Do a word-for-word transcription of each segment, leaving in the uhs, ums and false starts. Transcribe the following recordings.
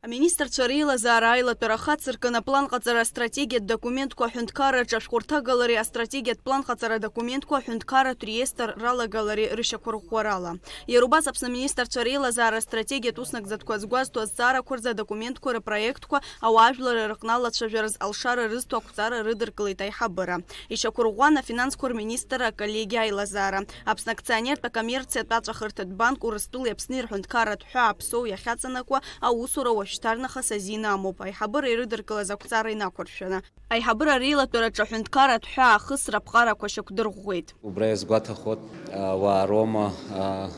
Аминистрцәа реилазаара аилатәара хацыркын апланҟаҵара астратегиатә документқәа аҳәынҭқарраҿы ашәҟәырҭагалареи астратегиатә планҟаҵара адокументқәа аҳәынҭқарратә реестр ралагалареи рышьақәырӷәӷәарала. Иара убас Аԥсны аминистрцәа реилазаара астратегиатә уснагӡатәқәа згәазҭо азҵаарақәа рзы адокументқәа рыпроектқәа ауаажәлар рыҟны алацәажәаразы алшара рызҭо ақәҵара рыдыркылеит аиҳабыра. Ишьақәырӷәӷәан афинансқәа рминистрра аколлегиа аилазаара. Аԥсны акционертә акоммерциатә аҵәахырҭатә банк Урыстәылеи Аԥсни рҳәынҭқарратә ҳәаа аԥсоу иахьаҵанакуа аусура уашьҭарнахыс азин амоуп, аиҳабыра ирыдыркылаз ақәҵара инақәыршәаны. Аиҳабыра реилатәараҿы аҳәынҭқарратә ҳәаа ахысра аԥҟарақәа шьақәдырӷәӷәеит. Убра иазгәаҭахоит, ауаа роума, а,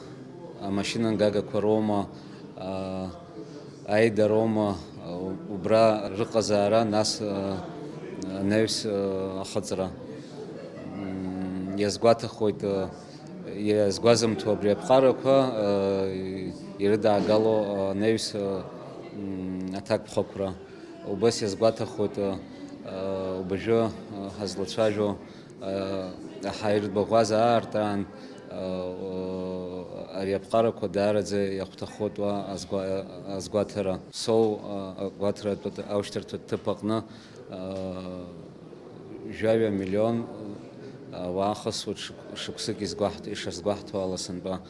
амашьына нгагақәа роума, а, аида роума, а, убра рыҟазаара, нас, а, анаҩс, а, ахыҵра. М, иазгәаҭахоит, а, иазгәазымҭо абри аԥҟарақәа, а, ирыдаагало, а, анаҩс, а, м, аҭакԥхықәра. Убас иазгәаҭахоит, а, а, убажәы, а, ҳазлацәажәо, а, ҳаирбаӷәаза аартраан, а, а, ари аԥҟарақәа даараӡа иахәҭахоит уа азгәа-, азгәаҭара. Соу, а, агәаҭаратә аушьҭарҭатә ҭыԥ аҟны, а, жәаҩа миллион, а, уаа хысуеит шықә-, шықәсык изгәаҳт-, ишазгәаҳҭо ала сынтәа.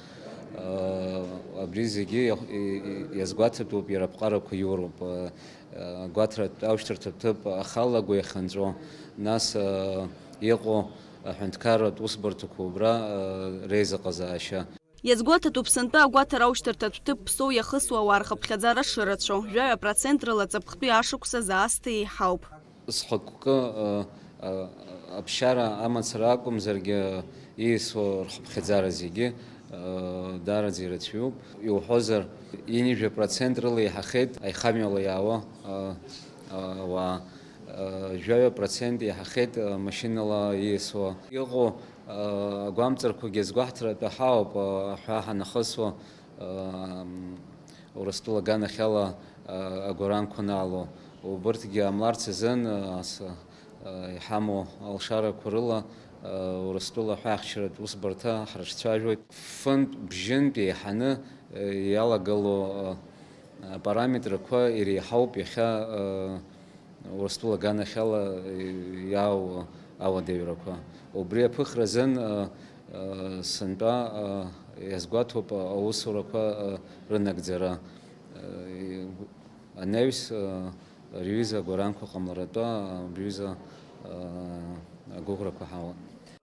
А, абри зегьы иахә-, и-, и-, иазгәаҭатәуп иара аԥҟарақәа иоуроуп. А, агәаҭаратә аушьҭарҭатә ҭыԥ ахалагәа иахьынҵәо, нас, а, иҟоу аҳәынҭқарратә усбарҭақәа убра, а, реизыҟазаашьа. Иазгәаҭатәуп сынтәа агәаҭара аушьҭарҭатә ҭыԥ ԥсоу иахысуа ауаа рхыԥхьаӡара шырацәоу, жәаҩа процентрала ҵыԥхтәи ашықәса заасҭа еиҳауп. Зхықәкы, а, а, аԥсшьара амацара акәымзаргьы, ииасуа рхыԥхьаӡара зегьы, а, даараӡа ирацәаҩуп. Иуҳәозар, ҩынҩажәа процент рыла еиҳахеит аихамҩала иаауа, а, а, ауаа, а, жәаҩа процент еиҳахеит, а, машьынала ииасуа. Иҟоу, а, агәамҵрақәагьы азгәаҳҭаратәы ҳауп, а, аҳәаа ҳанахысуа, а, м, Урыстәыла аганахьала, а, агәаранқәа анаало. Убырҭгьы ҟамларц азын, а, ас-, а, иҳамоу алшарақәа рыла, а, Урыстәыла аҳәаахьчаратә усбарҭа ҳрыҿцәажәоит. Фынтә бжьынтә еиҳаны, а, иалагало, а, апараметрқәа иреиҳауп иахьа, а, Урыстәыла аганахьала, а, иаау ауадаҩрақәа. Убри аԥыхра азын, а, а, сынтәа, а, иазгәаҭоуп, а, аусурақәа, а, рынагӡара. А, и-, анаҩс, а, Ари аҩыза агәаранқәа ҟамларатәы абри аҩыза, аа, агәыӷрақәа ҳауан.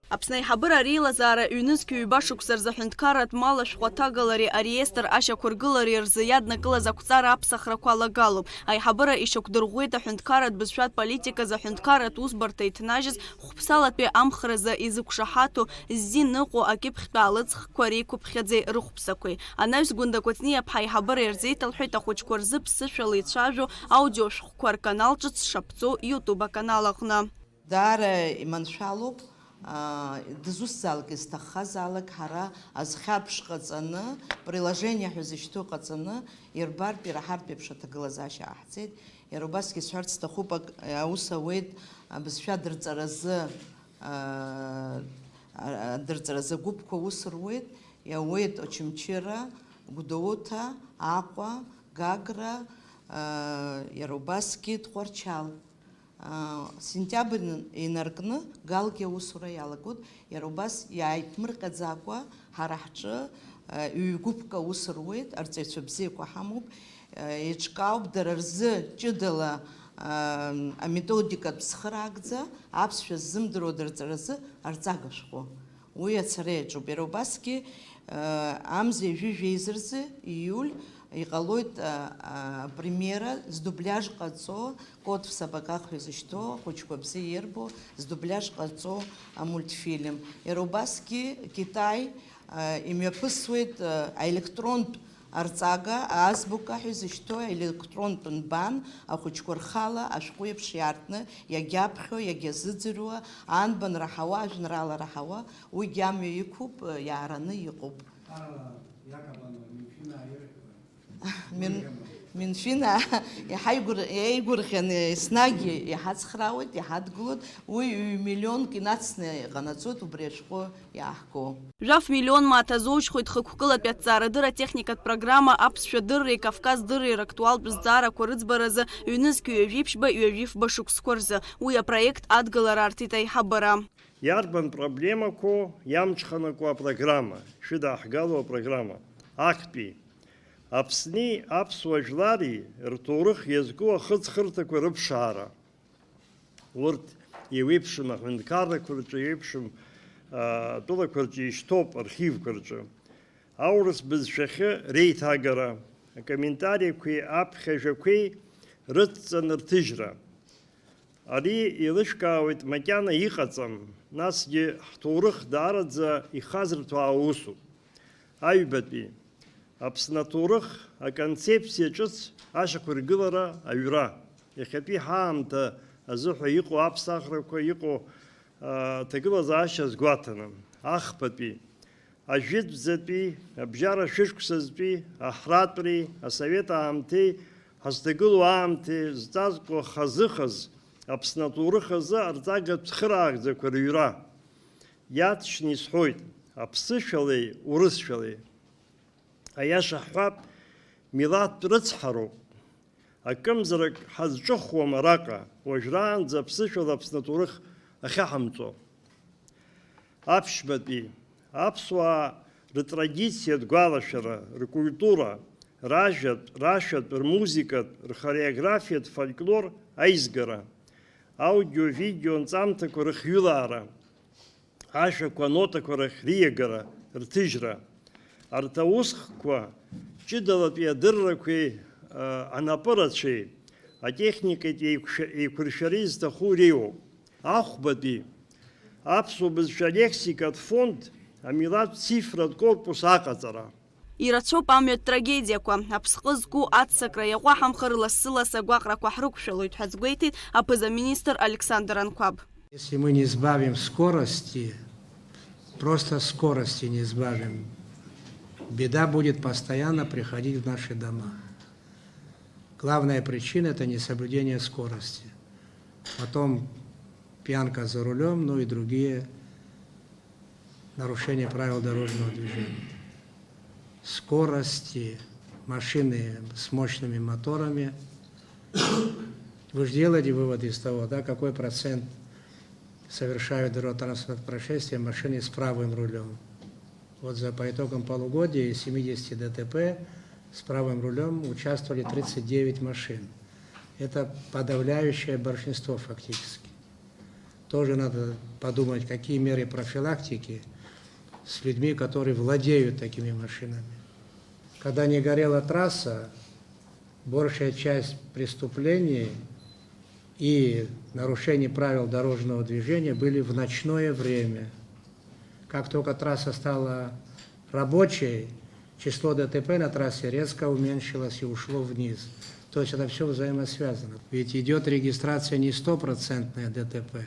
Аԥсны аиҳабыра реилазаара ҩнызқь ҩба шықәса рзы аҳәынҭқарратә мал ашәҟәы аҭагалареи ареестр ашьақәыргылареи рзы иаднакылаз ақәҵара аԥсахрақәа алагалоуп. Аиҳабыра ишьақәдырӷәӷәеит аҳәынҭқарратә бызшәатә политиказы аҳәынҭқарратә усбарҭа иҭнажьыз хәԥсалатәи амхразы изықәшаҳаҭу, ззин ыҟоу акьыԥхьтәы алыҵхқәа реиқәыԥхьаӡеи рыхәԥсақәеи. Анаҩс Гәында Кәыҵниаԥҳа аиҳабыра ирзеиҭалҳәеит ахәыҷқәа рзы ԥсышәала ицәажәо аудиошәҟәқәа рканал ҿыц шаԥҵоу YouTube аканал аҟны. Даара иманшәалоуп, аа, дызусҭзаалак, изҭаххазаалак ҳара азхьаԥш ҟаҵаны, приложение ҳәа зышьҭоу ҟаҵаны, ирбартә, ираҳартә еиԥш аҭагылазаашьа ҟаҳҵеит. Иара убасгьы сҳәарц сҭахуп, ак-, аус ауеит абызшәа адырҵаразы, аа, а-, адырҵаразы агәыԥқәа аус руеит, иауеит Очамчыра, Гәдоуҭа, Аҟәа, Гагра, аа, иара убасгьы Тҟәарчал. Аа, сентиабр инаркны Галгьы аусура иалагоит, иара убас иааиԥмырҟьаӡакәа ҳара ҳҿы, аа, ҩ-гәыԥк аус руеит, арҵаҩцәа бзиақәа ҳамоуп, аа, еиҿкаауп дара рзы ҷыдала, аа, аметодикатә цхыраагӡа аԥсшәа ззымдыруа дырҵаразы арҵага шәҟәы. Уи ацара иаҿуп. Иара убасгьы, э, амза ҩажәи жәеиза рзы, ииуль, иҟалоит, э, э, апремиера, сдубляж ҟаҵо, Кот в сапогах ҳәа изышьҭоу, ахәыҷқәа бзиа ирбо, сдубляж ҟаҵо амультфильм. Иара убасгьы Китай, э, имҩаԥысуеит, э, аелектронтә арҵага, азбука ҳәа изышьҭоу аелектронтә нбан, ахәыҷқәа рхала ашәҟәы еиԥш иаартны иагьаԥхьо, иагьазыӡырҩуа, анбан раҳауа, ажәеинраала раҳауа, уигьы амҩа иқәуп, иаараны иҟоуп. Мин-, Минфин иҳаигәыр-, еигәырӷьаны еснагь иҳацхраауеит, иҳадгылоит, уи ҩ-миллионк инацны иҟанаҵоит убри ашәҟәы иааҳго. Жәаф миллион мааҭ азоужьхоит хықәкылатәи аҭҵаарадырра техникатә программа аԥсшәа дырреи Кавказ дырреи рактуалтә зҵаарақәа рыӡбаразы ҩнызқь ҩажәи ԥшьба, ҩажәи фба шықәсқәа рзы. Уи апроект адгылара арҭеит аиҳабыра. Иарбан проблемақәоу иамҽханакуа апрограмма, шәыдаҳгало апрограмма? Актәи. Аԥсни аԥсуа жәлари рҭоурых иазку ахыҵхырҭақәа рыԥшаара. Урҭ еиуеиԥшым аҳәынҭқаррақәа рҿы, еиуеиԥшым, а, атәылақәа рҿы ишьҭоуп, архивқәа рҿы. Аурыс бызшәахьы реиҭагара, акомментариақәеи аԥхьажәақәеи рыдҵа нырҭыжьра. Ари еилышәкаауеит макьана иҟаҵам, насгьы ҳҭоурых даараӡа ихазырҭәаау усуп. Аҩбатәи, Аԥсны аҭоурых аконцепциа ҿыц ашьақәыргылара аҩра, иахьатәи ҳаамҭа азыҳәа иҟоу аԥсахрақәа, иҟоу, а, аҭагылазаашьа азгәаҭаны. Ахԥатәи, ажәытәӡатәи, абжьара шәышықәсазтәи, аҳратәреи, асовет аамҭеи ҳазҭагылоу аамҭеи зҵазкуа хазыхаз Аԥсны аҭоурых азы арҵага цхыраагӡақәа рыҩра. Иаҵшьны исҳәоит, аԥсышәалеи урысшәалеи. Аиаша ҳҳәап, милаҭтә рыцҳароуп. Акымзарак ҳазҿыхуам араҟа, уажәраанӡа аԥсышәала Аԥсны аҭоурых ахьаҳамҵо. Аԥшьбатәи, аԥсуаа рытрадициатә гәалашәара, ркультура, ражәатә, рашәатә, рмузыкатә, рхореографиатә фольклор аизгара, аудио-видео нҵамҭақәа рыхҩылаара, ашәақәа анотақәа рахь риагара, рҭыжьра. Арҭ аусхкқәа ҷыдалатәи адыррақәеи, а, анапы рацәеи, атехникатә еиқәшәа-, еиқәыршәара изҭаху иреиуоуп. Ахәбатәи, аԥсуа бызшәа алексикатә фонд амилаҭтә цифратә корпус аҟаҵара. Ирацәоуп амҩатә трагедиақәа. Аԥсҟы зку аццакра иаҟәаҳамхар, лассы-ласс агәаҟрақәа ҳрықәшәалоит ҳәа азгәеиҭеит аԥыза-министр Александр Анқәаб. Если мы не сбавим скорости, просто скорости не сбавим, беда будет постоянно приходить в наши дома. Главная причина — это несоблюдение скорости. Потом пьянка за рулём, ну и другие нарушения правил дорожного движения. Скорости, машины с мощными моторами. Вы же делаете выводы из того, да, какой процент совершают дорожно-транспортных происшествий машины с правым рулём. Вот за, по итогам полугодия из семидесяти ДТП с правым рулём участвовали тридцать девять машин. Это подавляющее большинство фактически. Тоже надо подумать, какие меры профилактики с людьми, которые владеют такими машинами. Когда не горела трасса, большая часть преступлений и нарушений правил дорожного движения были в ночное время. Как только трасса стала рабочей, число ДТП на трассе резко уменьшилось и ушло вниз. То есть это всё взаимосвязано. Ведь идёт регистрация не стопроцентная ДТП.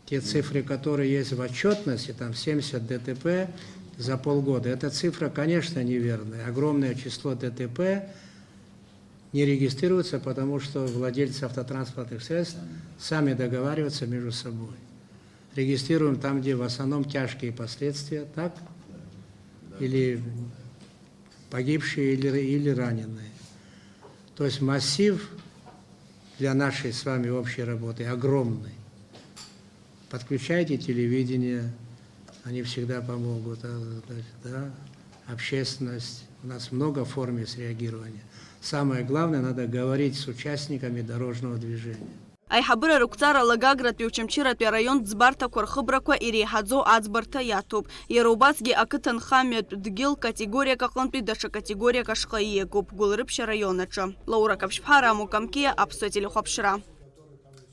Те цифры, которые есть в отчётности, там семьдесят ДТП за полгода, эта цифра, конечно, неверная. Огромное число ДТП не регистрируется, потому что владельцы автотранспортных средств сами договариваются между собой. Регистрируем там, где в основном тяжкие последствия, так? Или погибшие, или, или раненые. То есть массив для нашей с вами общей работы огромный. Подключайте телевидение, они всегда помогут, а, значит, да, общественность. У нас много форм есть реагирования. Самое главное, надо говорить с участниками дорожного движения. Аиҳабыра рықәҵарала Гагратәи Очамчыратәи араионтә ӡбарҭақәа рхыбрақәа иреиҳаӡоу аӡбарҭа иаҭәоуп. Иара убасгьы ақыҭанхамҩатә дгьыл категориак аҟынтәи даҽа категориак ашҟа ииагоуп Гәылрыԥшь араион аҿы. Лаура Каԥшьԥҳа, Рамо Камкиа, Аԥсуа телехәаԥшра.